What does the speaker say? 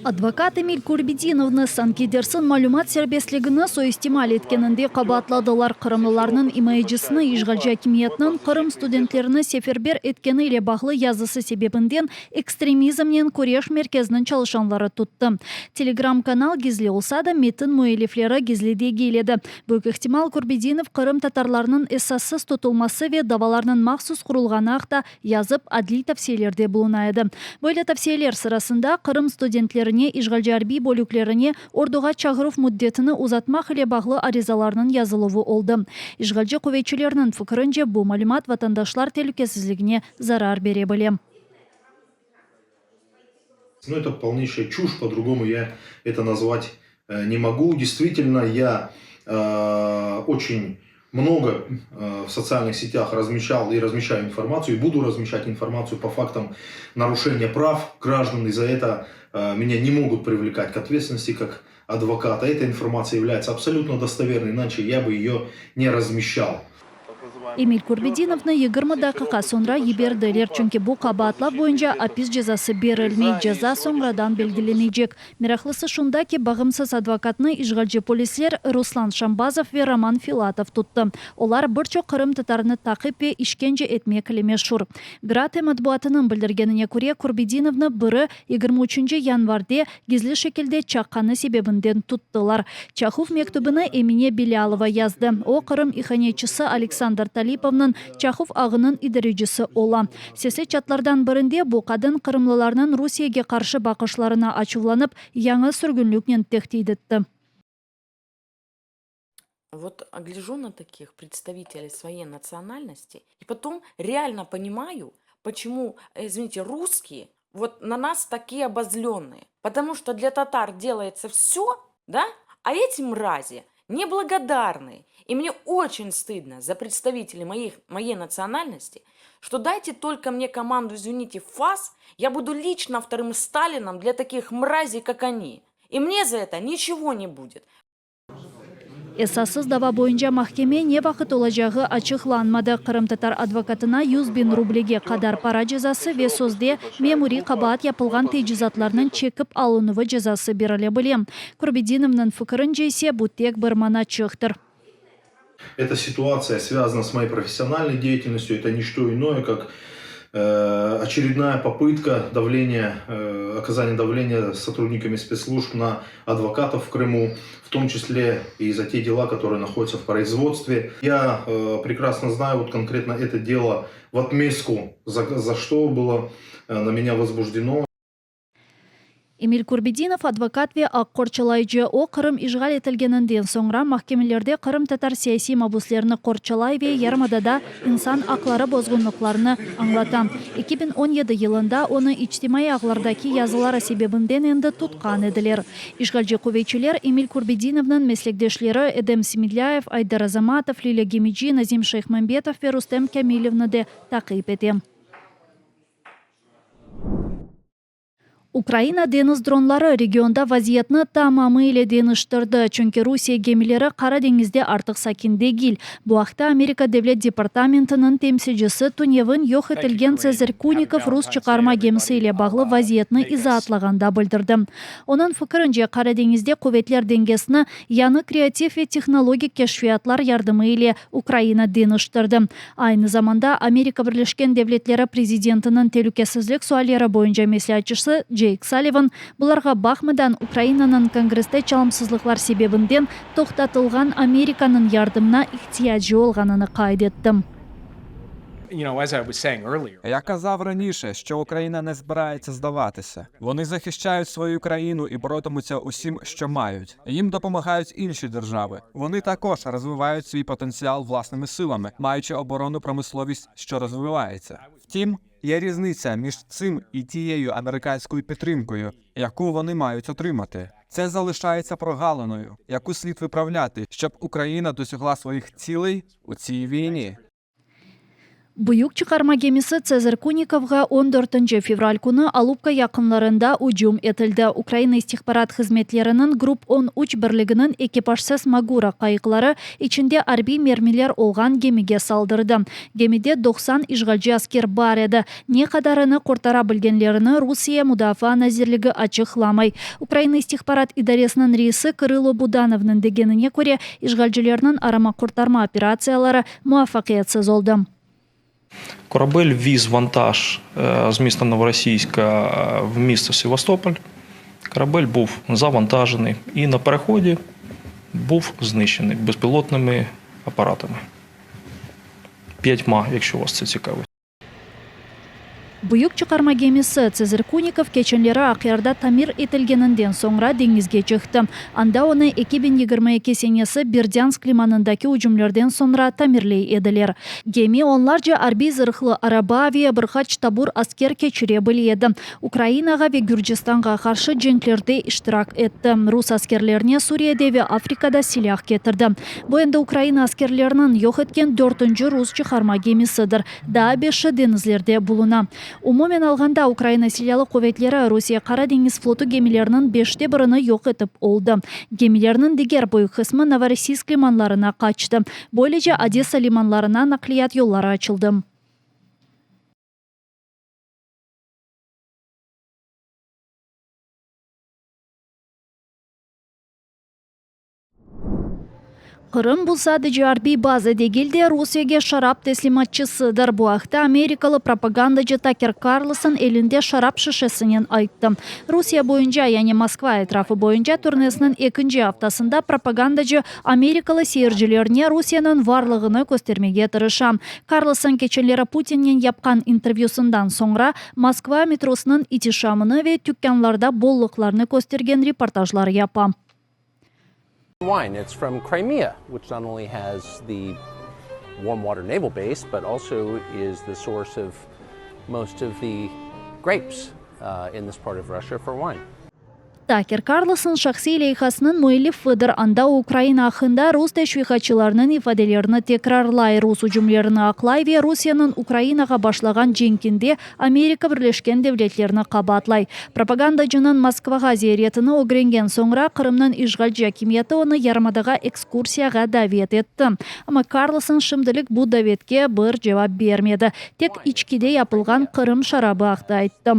Advokat Emil Kurbedinovnı, sanki dersin malümat serbestligini suistimal etkeninde qabaatladılar. Qırımlılarnıñ imayecisini işğalci akimiyetniñ Qırım studentlerini seferber etkeni ile bağlı yazısı sebebinden Ekstremizmnen küreş merkeziniñ çalışanları tuttı. Telegram kanal gizli olsa da, metin müellifleri gizli degil edi. Büyük ihtimal, Kurbedinov qırımtatarlarnıñ esassız tutulması ve davalarnıñ mahsus qurulğanı aqta yazıp, adliy tavsiyelerde buluna edi. Böyle tavsiyeler sırasında, Qırım studentlerine işğalci arbiy bölüklerine orduğa çağıruv müddetini uzatmaq ile bağlı arizalarnıñ yazıluvı oldı. İşğalci quvetçilerniñ fikirince, bu malümat vatandaşlar telükesizligine zarar bere bile. Ну, это полнейшая чушь, по-другому я это назвать не могу. Действительно, я очень много в социальных сетях размещал и размещаю информацию, и буду размещать информацию по фактам нарушения прав граждан, и за это меня не могут привлекать к ответственности как адвоката. Эта информация является абсолютно достоверной, иначе я бы ее не размещал. Emil Kurbedinovnı 20 daqiqa soñra yiberdiler, çünki bu qabaatlav boyunca apis cezası berilmey, ceza soñradan belgilenecek. Meraqlısı şunda ki, bağımsız advokatnı işğalci polisler Ruslan Şambazov ve Roman Filatov tuttı. Olar bir çoq qırımtatarını taqip ve işkence etmek ile meşur. Gratı matbuatınıñ bildirgenine köre, Kurbedinovnı biri 23 yanvarde gizli şekilde çaqqanı sebebinden tuttılar. Çaquv mektübini Emine Bilâlova yazdı. O, Qırım ihanetçisi Aleksandr Talipovnıñ çaquv ağınıñ idarecisi ola. Sesli çatlardan birinde bu qadın qırımlılarnıñ Rusiyege qarşı baqışlarına açuvlanıp, yañı sürgünliknen tehdit etti. Вот гляжу на таких представителей своей национальности и потом реально понимаю, почему, извините, русские вот на нас такие обозленные. Потому что для татар делается все, да, а эти мрази неблагодарные. И мне очень стыдно за представителей моих, моей национальности, что дайте только мне команду, извините, ФАС, я буду лично вторым Сталином для таких мразей, как они. И мне за это ничего не будет. Esassız dava boyunca mahkeme ne vaqıt olacağı açıqlanmadı. Qırımtatar advokatına 100 biñ rublege qadar para cezası ve sözde memuriy qabaat yapılğan tecizatlarnıñ çekip alınuvı cezası berile bile. Kurbedinovnıñ fikirince ise, bu tek bir manaçıqtır. Эта ситуация связана с моей профессиональной деятельностью. Это не что иное, как очередная попытка давления, оказания давления сотрудниками спецслужб на адвокатов в Крыму, в том числе и за те дела, которые находятся в производстве. Я прекрасно знаю вот конкретно это дело в отместку, за, за что было на меня возбуждено. Emil Kurbedinov advokat ve aq qorçalayıcı. O, Qırım işğal etilgeninden soñra mahkemelerde qırımtatar siyasiy mabuslerini qorçalay ve yarımadada insan aqları bozğunlıqlarını añlata. 2017 yılında onı içtimaiy ağlardaki yazıları sebebinden endi tutqan ediler. İşğalci quvetçiler Emil Kurbedinovnıñ meslekdeşleri Edem Semedlâyev, Ayder Azamatov, Lilâ Gemeci, Nazim Şeyhmambetov ve Rustem Kâmilevni de taqip ete. Ukraina deñiz dronları regionda vaziyetni tamamı ile deñiştirdi, çünki Rusiye gemileri Qara deñizde artıq sakin degil. Bu aqta Amerika Devlet departamentiniñ temsilcisi tünevin yoq etilgen Tsezar Kunikov rus çıqarma gemisi ile bağlı vaziyetni izaatlağanda bildirdi. Onıñ fikirince, Qara deñizde quvetler dengesini yañı kreativ ve tehnologik keşfiyatlar yardımı ile Ukraina deñiştirdi. Aynı zamanda Amerika Birleşken Devletleri prezidentiniñ telükesizlik sualleri boyunca mesleatçısı Ceyk Sallivan, bularğa baqmadan, Ukrainanıñ Kongresste çalımsızlıqlar sebebinden toqtatılğan Amerikanıñ yardımına ihtiyacı olğanını qayd etti. Я казав раніше, що Україна не збирається здаватися. Вони захищають свою країну і боротимуться усім, що мають. Їм допомагають інші держави. Вони також розвивають свій потенціал власними силами, маючи оборонну промисловість, що розвивається. Втім, є різниця між цим і тією американською підтримкою, яку вони мають отримати. Це залишається прогалиною, яку слід виправляти, щоб Україна досягла своїх цілей у цій війні. Büyük çıqarma gemisi Tsezar Kunikovğa on dörtünci fevral künü Alupka yaqınlarında ücüm etildi. Ukraina istihbarat hızmetleriniñ Grup 13 birliginiñ ekipajsız Magura qayıqları içinde arbiy mermiler olğan gemige saldırdı. Gemide 90 işğalci asker bar edi. Ne qadarını qurtara bilgenlerini Rusiye Mudafaa nazirligi açıqlamay. Ukraina istihbarat idaresiniñ reisi Kırılo Budanovnıñ degenine köre, işğalcilerniñ arama-qurtarma operatsiyaları muvafaqiyetsiz oldı. Korabel viz vantaj z mіста Новоросійська в місто Севастополь. Корабель був завантажений і на переході був знищений безпілотними апаратами. П'ятьма, якщо вас це цікавить. Büyük çıqarma gemisi Tsezar Kunikov keçenleri Aqyarda tamir etilgeninden soñra deñizge çıqtı. Anda onı 2022 senesi Berdânsk limanındaki ücümlerden soñra tamirley ediler. Gemi onlarca arbiy zırhlı araba ve bir qaç tabur asker keçire bile edi. Ukrainağa ve Gürcistanğa qarşı cenklerde iştirak etti, rus askerlerine Suriyede ve Afrikada silâh ketirdi. Bu endi Ukraina askerleriniñ yoq etken dörtünci rus çıqarma gemisidir. Daa beşi deñizlerde buluna. Umumen alğanda, Ukraina Silâlı quvetleri Rusiye Qara deñiz flotu gemileriniñ beşte birini yoq etip oldı. Gemilerniñ diger büyük qısmı Novorossiysk limanlarına qaçtı. Böylece Odessa limanlarına naqliyat yolları açıldı. Qırım, bu sadece arbiy baza degil de, Rusiyege şarap teslimatçısıdır. Bu aqta amerikalı propagandacı Taker Karlson elinde şarap şişesinen ayttı. Rusiye boyunca, yani Moskva etrafı boyunca turnesiniñ ekinci aftasında propagandacı amerikalı seyircilerine Rusiyeniñ varlığını köstermege tırışa. Karlson keçenleri Putinnen yapqan intervyüsından soñra Moskva metrosınıñ itişamını ve tükânlarda bolluqlarnı köstergen reportajlar yapa. Wine, it's from Crimea, which not only has the warm water naval base, but also is the source of most of the grapes in this part of Russia for wine. Taker Karlson şahsiy leyhasınıñ müellifidir, anda o Ukraina aqqında rus teşviqatçılarınıñ ifadelerini tekrarlay, rus ücümlerini aqlay ve Rusiyeniñ Ukrainağa başlağan cenkinde Amerika Birleşken Devletlerini qabaatlay. Propagandacınıñ Moskvağa ziyaretini ögrengen soñra, Qırımnıñ işğalci akimiyeti onı yarımadağa ekskursiyağa davet etti. Amma Karlson şimdilik bu davetke bir cevap bermedi, tek içkide yapılğan Qırım şarabı aqta ayttı.